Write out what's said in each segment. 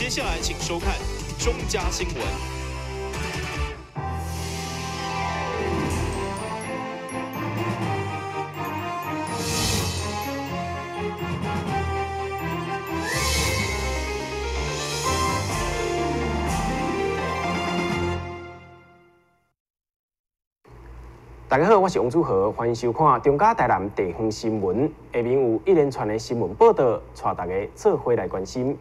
接下來請收看中嘉新聞。大家好，我是王祖豪，歡迎收看中嘉台南地方新聞。下面有一連串的新聞報道，帶大家做伙來關心。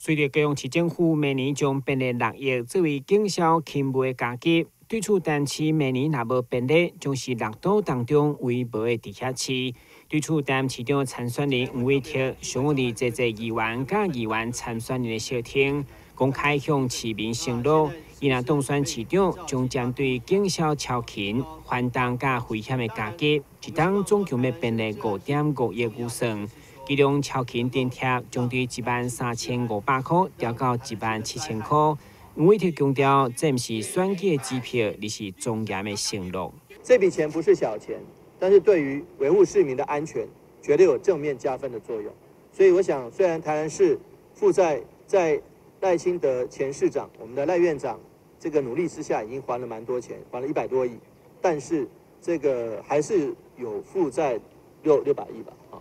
隨著高雄市政府明年將編列6億作為警消勤務的加給，對此台南市明年若無編列，將是6都當中唯無的直轄市。對此，台南市長參選人黃偉哲上午佇濟濟議員佮議員參選人的相聽，公開向市民承諾，伊若當選市長，將針對警消超勤、繁重佮危險的加給，一冬總共欲編列5.5億預算，其中超勤津貼將對13,500箍調到17,000箍。黃偉哲強調，這毋是選舉的支票，而是莊嚴的承諾。這筆錢不是小錢，但是對於維護市民的安全，絕對有正面加分的作用。所以我想，雖然台南市負債在賴清德前市長、我們的賴院長這個努力之下，已經還了蠻多錢，還了100多億，但是這個還是有負債600億吧，啊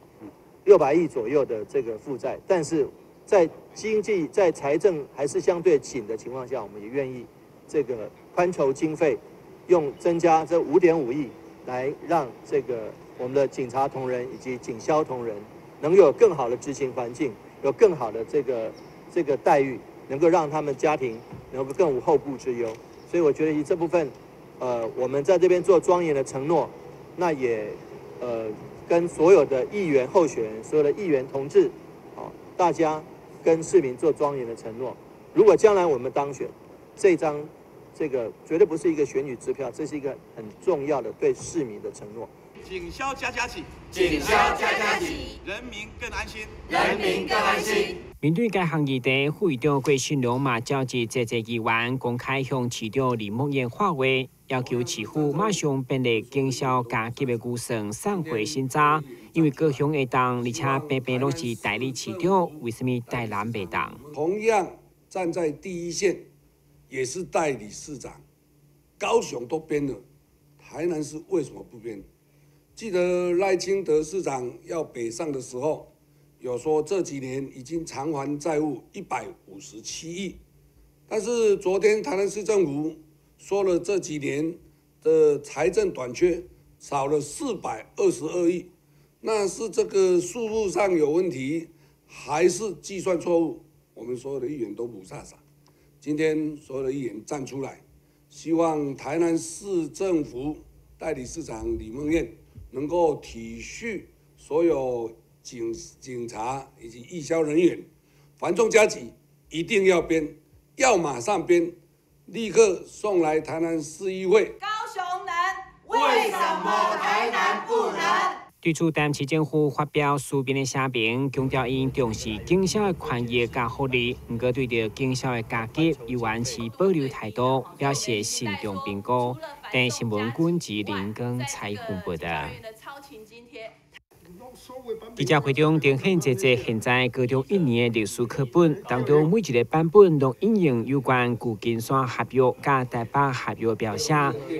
，600億左右的這個負債，但是在經濟在財政還是相對緊的情況下，我們也願意這個寬籌經費，用增加這5.5億來讓這個我們的警察同仁以及警消同仁能有更好的執勤環境，有更好的這個待遇。能夠讓他們家庭能夠更無後顧之憂，所以我覺得以這部分，我們在這邊做莊嚴的承諾，那也，跟所有的議員候選人、所有的議員同志，大家跟市民做莊嚴的承諾。如果將來我們當選，這張這個絕對不是一個選舉支票，這是一個很重要的對市民的承諾。警消加加起，警消加加起，人民更安心，人民更安心。面對該項議題，副議長郭信良嘛召集濟濟議員公開向市長李孟諺發話，要求市府馬上編列警消加給的預算送回審查，因為高雄會當，而且平平攏是代理市長，為什麼台南袂當？同樣站在第一線，也是代理市長，高雄都編了，台南市為什麼不編？記得賴清德市長要北上的時候，有說這幾年已經償還債務157億，但是昨天台南市政府說了這幾年的財政短缺少了422億，那是這個數目上有問題，還是計算錯誤？我們所有的議員都霧煞煞。今天所有的議員站出來，希望台南市政府代理市長李孟諺能夠體恤所有警察以及義消人員，繁重加給一定要編，要馬上編，立刻送來台南市議會。高雄能，為什麼台南不能？對此，台南市政府發表書面的聲明，強調𪜶重視警消的權益佮福利，毋過對著警消的加給猶原持保留態度，表示慎重評估。電視新聞軍吉林剛採訪報道。記者會中呈現濟濟現在高中一年的歷史課本當中，每一個版本攏引用有關舊金山合約佮台北合約描寫，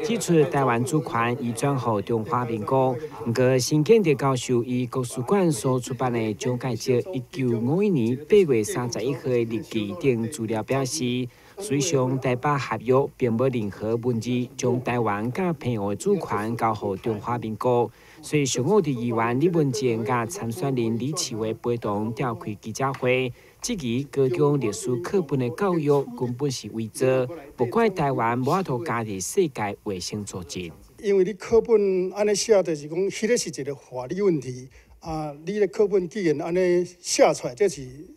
指出台灣主權移轉予中華民國。毋過，新建德教授以國史館所出版的蔣介石1951年8月31號的日記等資料表示，實際上台北合約並無任何文字將台灣佮澎湖的主權交予中華民國。所以上午佇議員李文健佮參選人李啟偉陪同召開記者會，質疑高中歷史課本的教育根本是偽造，不怪台灣無法度加入世界衛生組織。因為你課本按呢寫，就是講，彼个是一個法律問題啊！你的課本既然按呢寫出來，這是，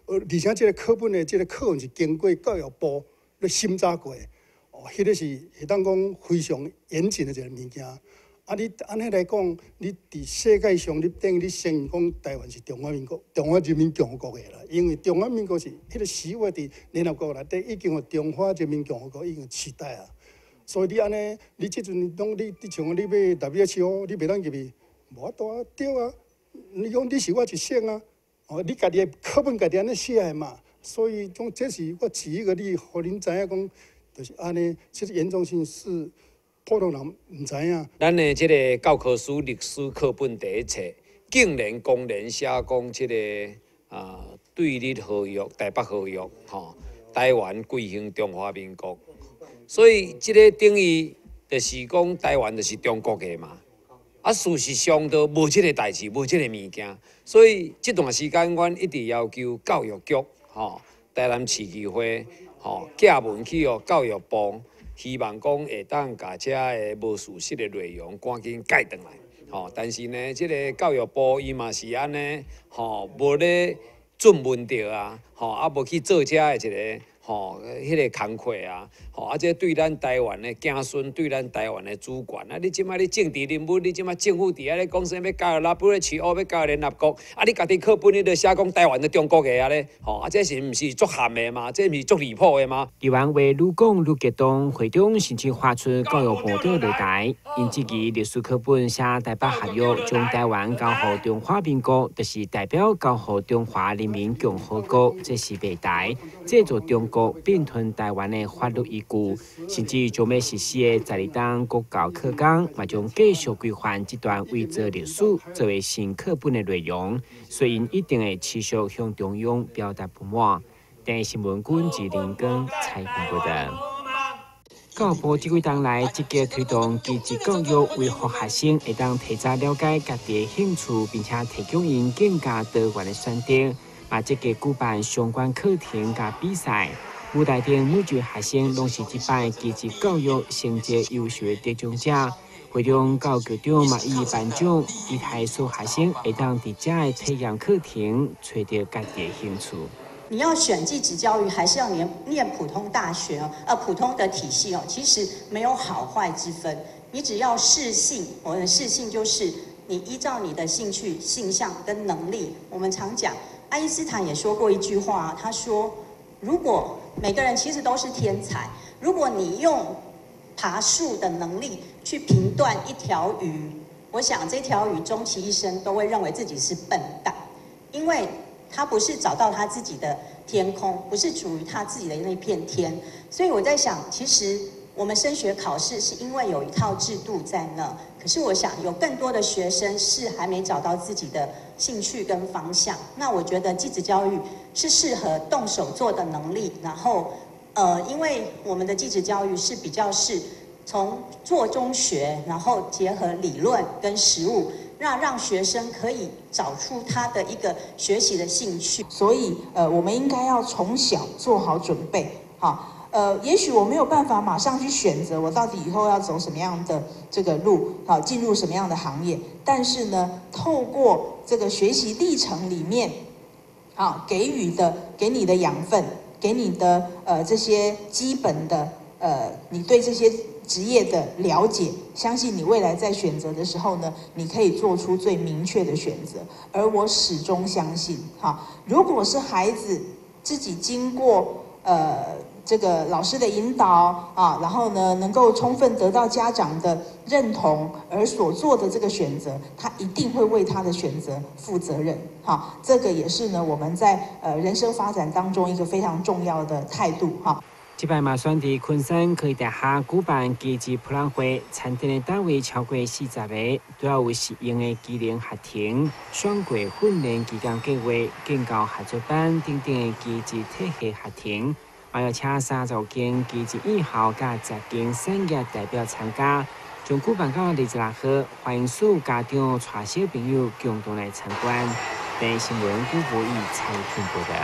而且這個課本的這個課文是經過教育部咧審查過的，哦，彼个是會當講非常嚴謹的一個物件。啊！你按呢來講，你佇世界上，你等於你承認講台灣是中華民國、中華人民共和國的啦。因為中華民國是彼個時話佇聯合國內底已經予中華人民共和國已經取代啊。所以你按呢，你這陣攏你像你欲 WHO，你袂當入去，無法度啊，對啊。你講你是我一省啊，哦，你家己的課本家己按呢寫的嘛，所以講這是我舉一個例，予恁知影講，就是按呢，這個嚴重性是普通人毋知影。咱的這个教科書歷史課本第一冊，竟然公然寫講這个對日和約、台北和約，吼，台灣歸還中華民國，所以這个等於就是講台灣就是中國的嘛。啊，事實上都無這个代誌，無這个物件，所以這段時間，阮一直要求教育局，吼，台南市議會，吼，寄文去予教育部，希望講會當共這个無事實的內容趕緊改轉來，吼。但是呢，這个教育部伊嘛是按呢，吼，無咧准問著啊，吼，啊無去做這个一个，吼，彼个工課啊，吼，啊，這對咱台灣的子孫，對咱台灣的主權啊，你這擺你政治人物，你這擺政府佇遐咧講啥欲加入 WHO，欲加入聯合國，啊，你家己課本你著寫講台灣是中國的啊咧，吼，啊，這是毋是足譀的嗎？這毋是足離譜的嗎？議員話愈講愈激動，會長甚至發出教育部長落台，𪜶質疑歷史課本寫台北合約將台灣交予中華民國，就是代表交予中華人民共和國，這是袂台，製造中國併吞台灣的法律依據，甚至將欲實施的十二冬國教課綱，嘛將繼續規範這段偽造歷史作為新課本的內容，所以𪜶一定會持續向中央表達不滿。電視新聞軍志林光採訪報道。教育部這幾冬來積極推動技職教育，維護學生會當提早了解家己的興趣，並且提供𪜶更加多元的選擇。嘛積極舉辦相關課程佮比賽，舞台頂每一位學生攏是這擺技職教育成績優秀的得獎者。會長教局長嘛予以頒獎，期待所有學生會當佇遮的體驗課程，揣著家己的興趣。你要選技職教育，還是要念念普通大學哦？普通的體系哦，其實沒有好壞之分。你只要適性，我的適性就是你依照你的興趣、性向跟能力。我們常講，愛因斯坦也說過一句話，他說：如果每個人其實都是天才，如果你用爬樹的能力去評斷一條魚，我想這條魚終其一生都會認為自己是笨蛋，因為他不是找到他自己的天空，不是屬於他自己的那片天。所以我在想，其實我們升學考試是因為有一套制度在那，可是我想有更多的學生是還沒找到自己的興趣跟方向。那我覺得技職教育是適合動手做的能力，然後，因為我們的技職教育是比較是從做中學，然後結合理論跟實務。那讓學生可以找出他的一個學習的興趣。所以，我們應該要從小做好準備，哈，也許我沒有辦法馬上去選擇我到底以後要走什麼樣的這個路，好，進入什麼樣的行業。但是呢，透過這個學習歷程裡面，啊，給予的、給你的養分，給你的這些基本的你對這些職業的了解，相信你未來在選擇的時候呢，你可以做出最明確的選擇。而我始終相信，哈，如果是孩子自己經過這個老師的引導啊，然後呢，能夠充分得到家長的認同而所做的這個選擇，他一定會為他的選擇負責任。哈，這個也是呢我們在人生發展當中一個非常重要的態度。哈。這擺嘛選佇昆山科技大學舉辦技職博覽會，參展的單位超過40个，主要有實用的技能學程、雙軌訓練期間計畫、建教合作班等等的技職體系學程，嘛有請30間技職院校佮10間產業代表參加，將舉辦到26號，歡迎所有家長帶小朋友共同來參觀。電視新聞古博義採訪報道。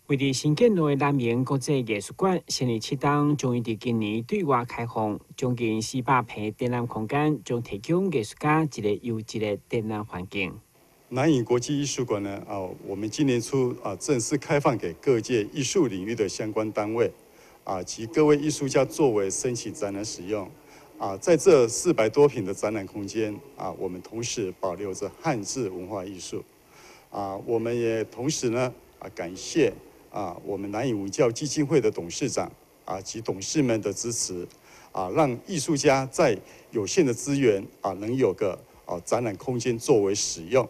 位佇新建路的南瀛國際藝術館，先年七冬終於佇今年對外開放，將近400坪展覽空間，將提供藝術家一个優質的展覽環境。南瀛國際藝術館呢，啊，我們今年初啊正式開放給各界藝術領域的相關單位，啊及各位藝術家作為申請展覽使用。啊，在這400多坪的展覽空間，啊，我們同時保留着漢字文化藝術。啊，我們也同時呢，啊，感謝啊，我們南瀛文教基金會的董事長啊及董事們的支持，啊，讓藝術家在有限的資源啊，能有個啊展覽空間作為使用。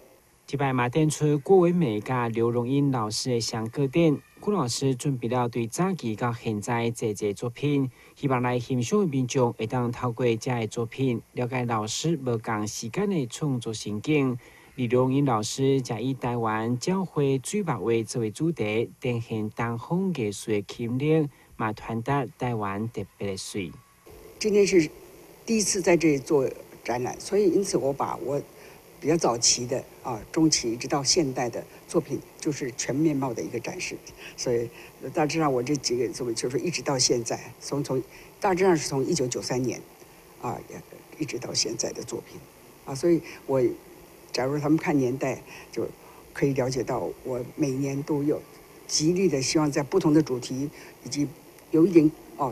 這擺嘛展出郭偉美佮劉榮英老師的雙個展，郭老師準備了對早期到現在濟濟作品，希望來欣賞的民眾會當透過這个作品，了解老師無仝時間的創作心境。李龍英老師則以台灣鳥繪水墨畫作為主題，呈現東方藝術的吸引力，嘛傳達台灣特別的媠。今天是第一次在這裡做展覽，所以因此我把我比較早期的啊、中期一直到現代的作品，就是全面貌的一個展示。所以大致上我這幾個作品，就是一直到現在，從大致上是從1993年啊，一直到現在的作品啊，所以我假如他們看年代，就可以了解到我每年都有極力的希望在不同的主題以及有一點哦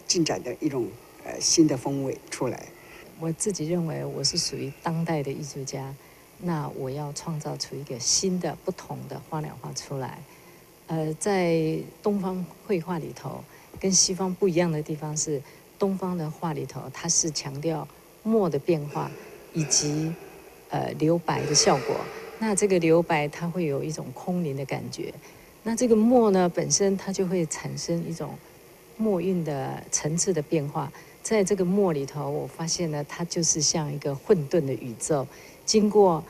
進展的一種新的風味出來。我自己認為我是屬於當代的藝術家，那我要創造出一個新的、不同的花鳥畫出來。在東方繪畫裡頭，跟西方不一樣的地方是，東方的畫裡頭，它是強調墨的變化以及留白的效果。那這個留白，它會有一種空靈的感覺。那這個墨呢，本身它就會產生一種墨韻的層次的變化。在這個墨裡頭，我發現呢，它就是像一個混沌的宇宙。經過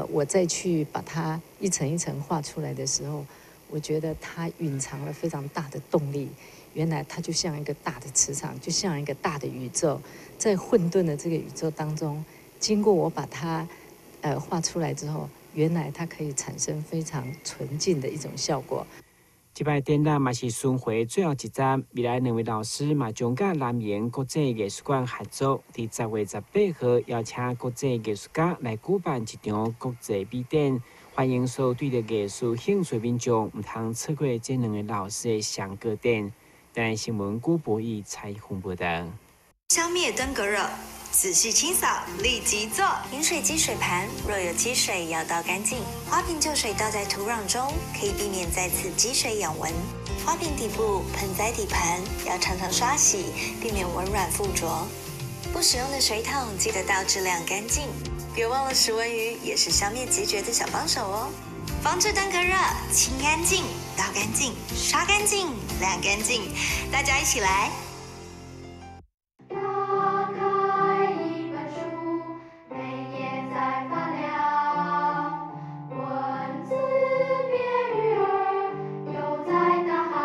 我再去把它一層一層畫出來的時候，我覺得它蘊藏了非常大的動力。原來它就像一個大的磁場，就像一個大的宇宙，在混沌的這個宇宙當中，經過我把它畫出來之後，原來它可以產生非常純淨的一種效果。這擺展覽嘛是巡迴最後一站，未來兩位老師嘛將佮南瀛國際藝術館合作，佇10月18號邀請國際藝術家來舉辦一場國際美展，歡迎所有對著藝術興趣民眾，毋通錯過這兩个老師的雙個展。台新聞郭博義採訪報導。消滅登革熱，仔細清掃，立即做。飲水機水盤若有積水，要倒乾淨。花瓶舊水倒在土壤中，可以避免再次積水養蚊。花瓶底部、盆栽底盤要常常刷洗，避免蚊卵附着。不使用的水桶記得倒置晾乾淨。別忘了食蚊魚也是消滅孑孓的小幫手哦。防治登革熱，清乾淨，倒乾淨，刷乾淨，晾乾淨，大家一起來。打開一本書，每頁在發亮，文字變魚兒，游在大海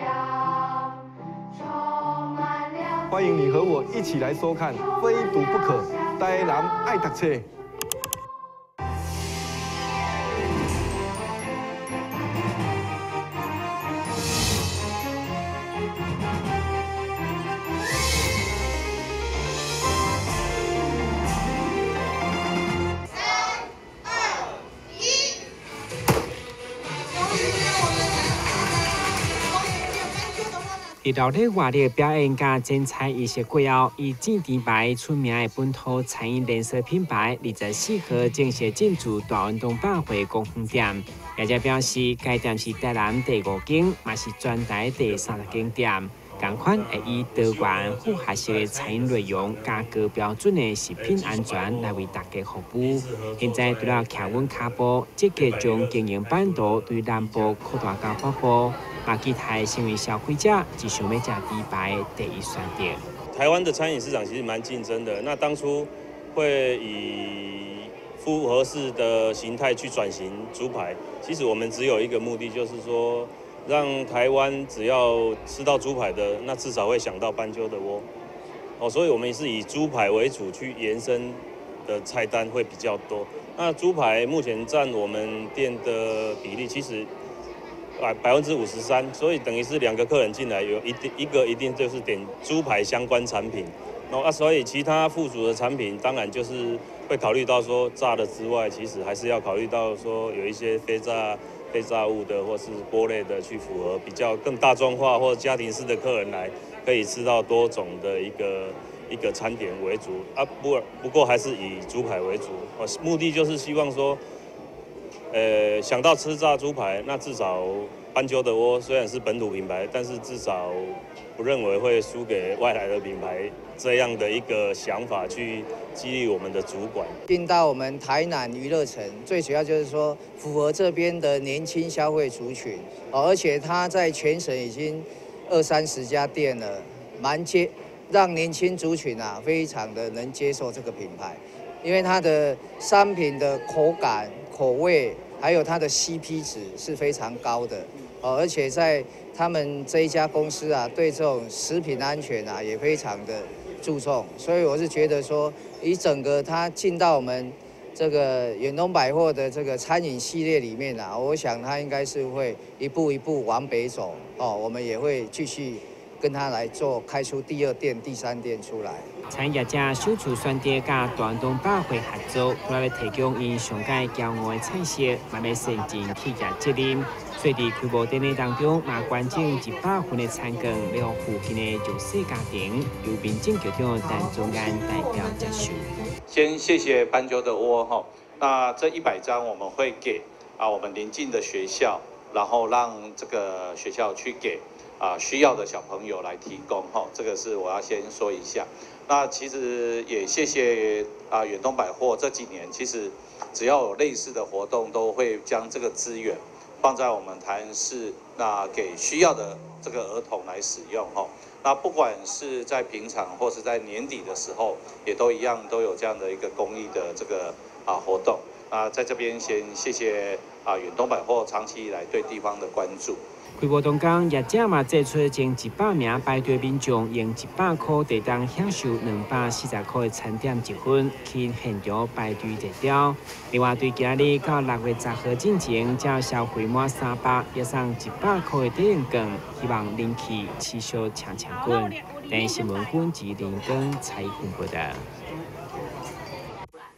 洋，充滿了。歡迎你和我一起來收看《非讀不可》，台南愛讀冊。佇熱熱外的表演佮剪彩儀式過後，以煎豬排出名的本土餐飲連鎖品牌，24號正式進駐大雲東百貨公園店。業者表示，該店是台南第5間，嘛是全台第30間店。仝款會以多元複合式的餐飲內容，佮高標準的食品安全來為大家服務。現在除了徛穩跤步，積極將經營版圖對南部擴大到北部，嘛期待成為消費者只想欲食豬排的第一選擇。台灣的餐飲市場其實蠻競爭的，那當初會以複合式的形態去轉型豬排，其實我們只有一個目的，就是說，讓台灣只要吃到豬排的，那至少會想到斑鳩的鍋，哦，所以我們是以豬排為主去延伸的菜單會比較多。那豬排目前佔我們店的比例其實53%，所以等於是2個客人進來有一個一定就是點豬排相關產品，啊，所以其他附屬的產品當然就是會考慮到說炸的之外，其實還是要考慮到說有一些非炸物的或是鍋類的，去符合比較更大眾化或家庭式的客人來，可以吃到多種的一個餐點為主啊。不過還是以豬排為主，目的就是希望說，想到吃炸豬排，那至少斑鳩的鍋雖然是本土品牌，但是至少不认为会输给外来的品牌这样的一个想法去激励我们的主管。进到我们台南娱乐城，最主要就是说符合这边的年轻消费族群哦，而且它在全省已经二三十家店了，蛮接让年轻族群啊非常的能接受这个品牌，因为它的商品的口感、口味，还有它的 CP 值是非常高的哦，而且在他们这一家公司啊，对这种食品安全啊也非常的注重，所以我是觉得说，以整个它进到我们这个远东百货的这个餐饮系列里面啊，我想它应该是会一步一步往北走哦，我们也会继续跟他来做，开出第二店、第三店出来。餐饮业者首次选择佮大东百货合作，除了欲提供𪜶上蓋驕傲的菜色，嘛欲善盡企業責任。所以佇開幕典禮當中，嘛捐贈100份的餐券，予附近的弱勢家庭，由民政局長陳宗安代表接受。先謝謝斑鳩的窩哈，那這100張我們會給啊我們鄰近的學校，然後讓這個學校去給啊需要的小朋友來提供哈，這個是我要先說一下。那其實也謝謝啊遠東百貨這幾年，其實只要有類似的活動，都會將這個資源放在我們台南市，那給需要的這個兒童來使用哈。那不管是在平常或是在年底的時候，也都一樣都有這樣的一個公益的這個啊活動。那在這邊先謝謝啊遠東百貨長期以來對地方的關注。開幕當天，業者嘛祭出前100名排隊民眾用100箍就當享受240箍的餐點一份，吸引現場排隊熱潮。另外，對今日到6月10號進前，只要消費滿300，也送100箍的抵用券，希望人氣持續強強滾。電視新聞君吉林根采訪報道。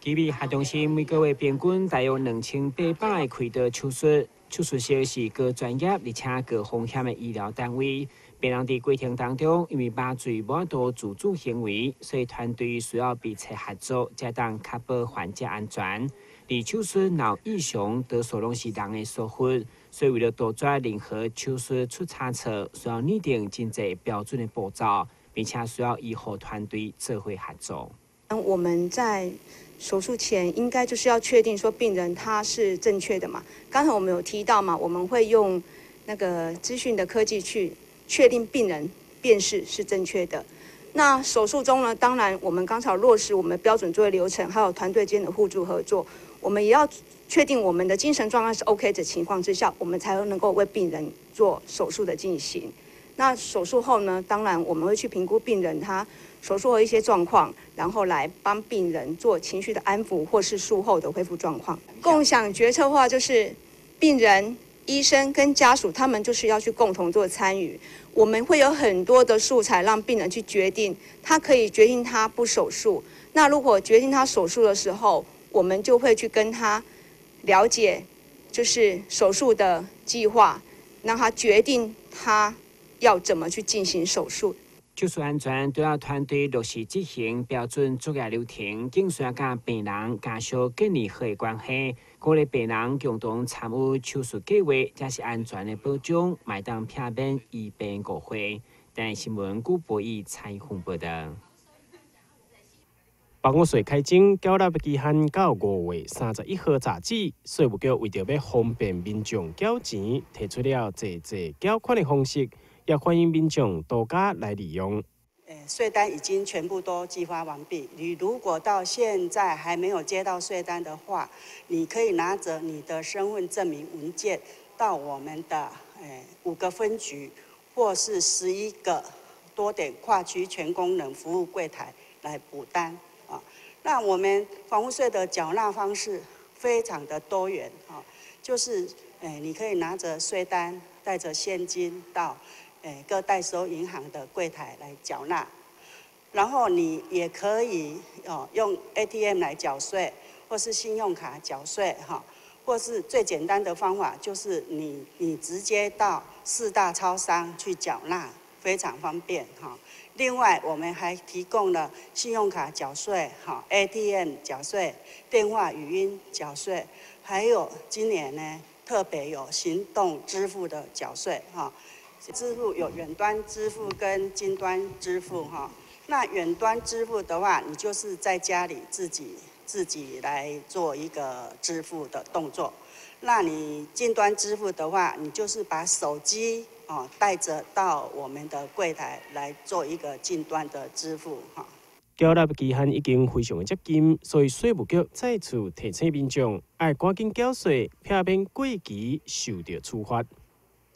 奇美學中心每個月平均大約2800個開刀手術。手術室是高專業而且高風險的醫療單位。病人佇過程當中，因為麻醉無法度自主行為，所以團隊需要密切合作，才當確保患者安全。而手術若有異常，多數攏是人的疏忽，所以為了杜絕任何手術出差錯，需要擬定真濟標準的步驟，並且需要醫護團隊做伙合作。我們在手術前應該就是要確定說病人他是正確的嘛？剛才我們有提到嘛，我們會用那個資訊的科技去確定病人辨識是正確的。那手術中呢，當然我們剛才落實我們標準作業流程，還有團隊間的互助合作，我們也要確定我們的精神狀態是 OK 的情況之下，我們才能夠為病人做手術的進行。那手術後呢，當然我們會去評估病人他手術後一些狀況，然後來幫病人做情緒的安撫，或是術後的恢復狀況。共享決策的話，就是病人、醫生跟家屬，他們就是要去共同做參與。我們會有很多的素材，讓病人去決定，他可以決定他不手術。那如果決定他手術的時候，我們就會去跟他了解，就是手術的計劃，讓他決定他要怎麼去進行手術。手術安全都要團隊落實執行標準作業流程，更需要佮病人家屬建立好的關係，鼓勵病人共同參與手術計劃，才是安全的保障，會當避免醫病誤會。電視新聞古博義採訪報道。房屋稅開徵繳納的期限到5月31號截止，稅務局為著欲方便民眾繳錢，提出了坐坐繳款的方式。也歡迎民眾多加來利用。稅單已經全部都寄發完畢。你如果到現在還沒有接到稅單的話，你可以拿着你的身份證明文件到我們的5個分局或是11個多點跨區全功能服務櫃檯來補單啊。那我們房屋稅的繳納方式非常的多元啊，就是你可以拿着稅單，帶着現金到各代收銀行的櫃檯來繳納，然後你也可以哦用 ATM 來繳稅，或是信用卡繳稅哈，或是最簡單的方法就是你直接到四大超商去繳納，非常方便哈。另外，我們還提供了信用卡繳稅、哈 ATM 繳稅、電話語音繳稅，還有今年呢特別有行動支付的繳稅哈。支付有遠端支付跟近端支付哈。那遠端支付的話，你就是在家裡自己來做一個支付的動作。那你近端支付的話，你就是把手機哦帶着到我們的櫃檯來做一個近端的支付哈。繳納期限已經非常的接近，所以稅務局再次提醒民眾，愛趕緊繳稅，避免過期受著處罰。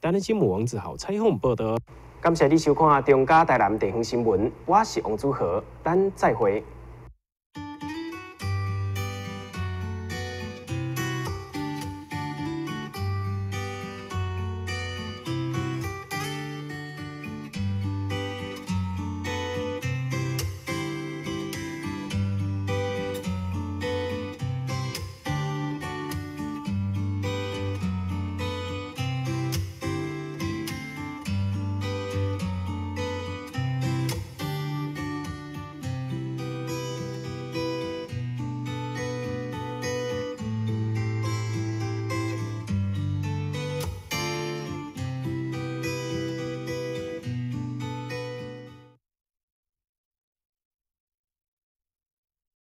台南新聞王子豪採訪報導。感謝你收看中嘉台南地方新聞，我是王祖豪，咱再會。